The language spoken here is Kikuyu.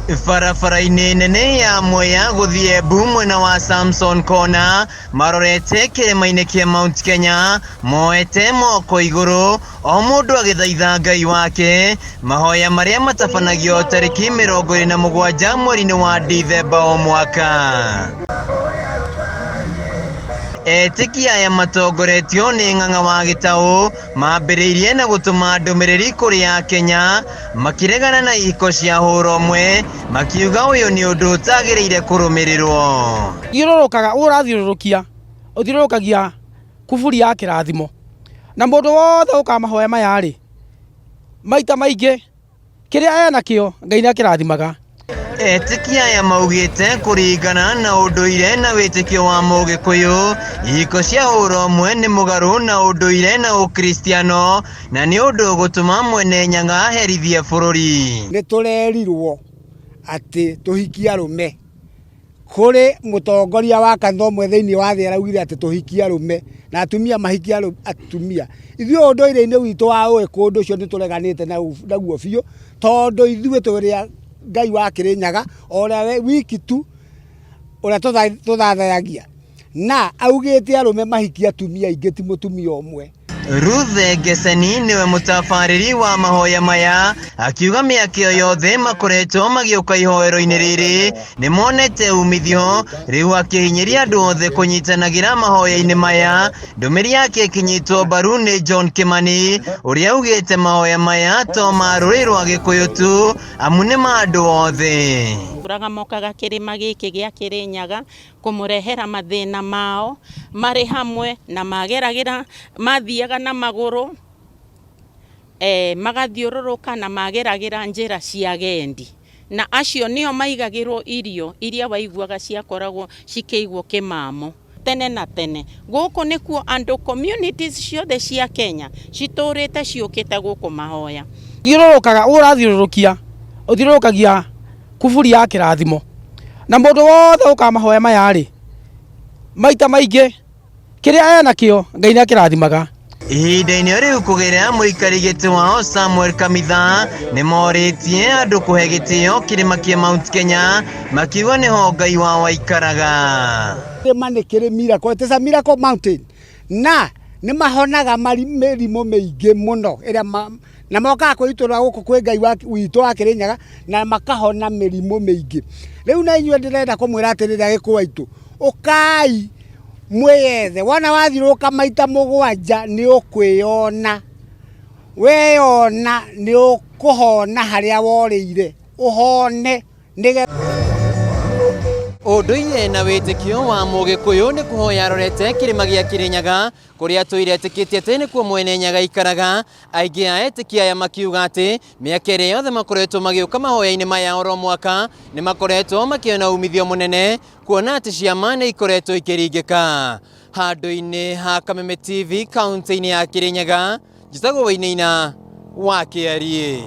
Barabara-inĩ nene ya Mwea gũthiĩ Embu mwena wa Samson Corner marorete kĩrĩma-inĩ kĩa Mount Kenya moete moko igũrũ o mũndũ agĩthaitha Ngai wake mahoya marĩa matabanagio tarĩki 27 mweri-inĩ wa Dithemba o mwaka. Etĩkia aya matongoretio nĩ Ng'ang'a wa Gĩtaũ mambĩrĩirie na gũtũma ndũmĩrĩri kũrĩ Akenya makĩregana na ihiko cia hũra ũmwe makiuga ũyũ nĩ ũndũ ũtagĩrĩire kũrũmĩrĩrwo. Thiũrũrũkaga ũrathiũrũrũkia ũthiũrũrũkagia kuburi ya kĩrathimo na mũndũ wothe ũkaga mahoya maya rĩ maita maingĩ kĩrĩa enakĩo Ngai nĩ akĩrathimaga. Etĩkia aya maugĩte kũringana na ũndũire na wĩtĩkio wa mũgĩkũyũ, ihiko cia hũra ũmwe nĩ mũgarũ na ũndũire na ũkristiano na nĩ ũndũ ũgũtũma mwene Nyaga aherithie bũrũri. Nĩ tũrerirwo atĩ tũhikie arũme. Kũrĩ mũtongoria wa kanitha ũmwe thĩinĩ wa thĩ araugire atĩ tũhikie arũme na atumia mahikie atumia. Ithuĩ ũndũire-inĩ witũ wa ũgĩkũyũ ũndũ ũcio nĩ tũreganĩte naguo biũ, tondũ ithuĩ tũrĩ a Ngai wa Kĩrĩnyaga, o ũrĩa wiki tu ũrĩa tũthathayagia. Na augĩte arũme mahikie atumia aingĩ ti mũtumia ũmwe. Ruth Ngeseni nĩwe mũtabarĩri wa mahoya maya akiuga mĩaka ĩyo yothe makoretwo magĩũka ihoero-inĩ rĩrĩ nĩ monete umithio rĩu akĩhinyĩria andũ othe kũnyitanagĩra mahoya-inĩ maya ndũmĩrĩri yake ĩkĩnyitwo mbaru nĩ John Kimani ũrĩa augĩte mahoya maya to ma rũrĩrĩ rwa Gĩkũyũ tu amu nĩ ma andũ othe. Ũraga mokaga kĩrĩma gĩkĩ gĩa Kĩrĩnyaga kũmũrehera mathĩna mao marĩ hamwe na mageragĩra, mathiaga na magũrũ magathiũrũrũka na mageragĩra njĩra cia agendi. Na acio nĩo maigagĩrwo irio iria waiguaga ciakoragwo cikĩigwo kĩmamo tene na tene. Gũkũ nĩkuo andũ communities ciothe cia Kenya citũrĩte ciũkĩte gũkũ mahoya. Thiũrũrũkaga ũrathiũrũrũkia ũthiũrũrũkagia kuburi ya kĩrathimo na mũndũ wothe ũkaga mahoya maya rĩ maita maingĩ kĩrĩa enakĩo Ngai nĩ akĩrathimaga. Ihinda-inĩ o rĩu kũgerera mũikari gĩtĩ wao Samuel Kamitha nĩ morĩtie andũ kũhe gĩtĩo kĩrĩma kĩa Mount Kenya makiuga nĩho Ngai wao aikaraga. Kĩrĩma nĩ kĩrĩ miracle, it is a miracle mountain na nĩ mahonaga mĩrimũ mĩingĩ mũno ĩrĩa na mokaga kwĩitũrũra gũkũ kwĩ Ngai witũ wa Kĩrĩnyaga na makahona mĩrimũ mĩingĩ. Rĩu na inyuĩ ndĩrenda kũmwĩra atĩrĩrĩ Agĩkũyũ aitũ, ũkai mwĩyethe, wona wathiũrũrũka maita mũgwanja nĩ ũkwĩyona, weyona nĩ ũkũhona harĩa worĩire, ũhone nĩgetha. Ũndũire na wĩtĩkio wa Mũgĩkũyũ nĩ kũhoya arorete kĩrĩma gĩa Kĩrĩnyaga kũrĩa atũire etĩkĩtie atĩ nĩkuo mwene Nyaga aikaraga. Aingĩ a etĩkia aya makiuga atĩ mĩaka ĩrĩa yothe makoretwo magĩũka mahoya-inĩ maya oro mwaka nĩ makoretwo makĩona umithio mũnene kuona atĩ ciama nĩ ikoretwo ikĩringĩka. Handũ-inĩ ha Kameme TV kaunti-inĩ ya Kĩrĩnyaga, njĩtagwo Wainaina wa Kĩariĩ.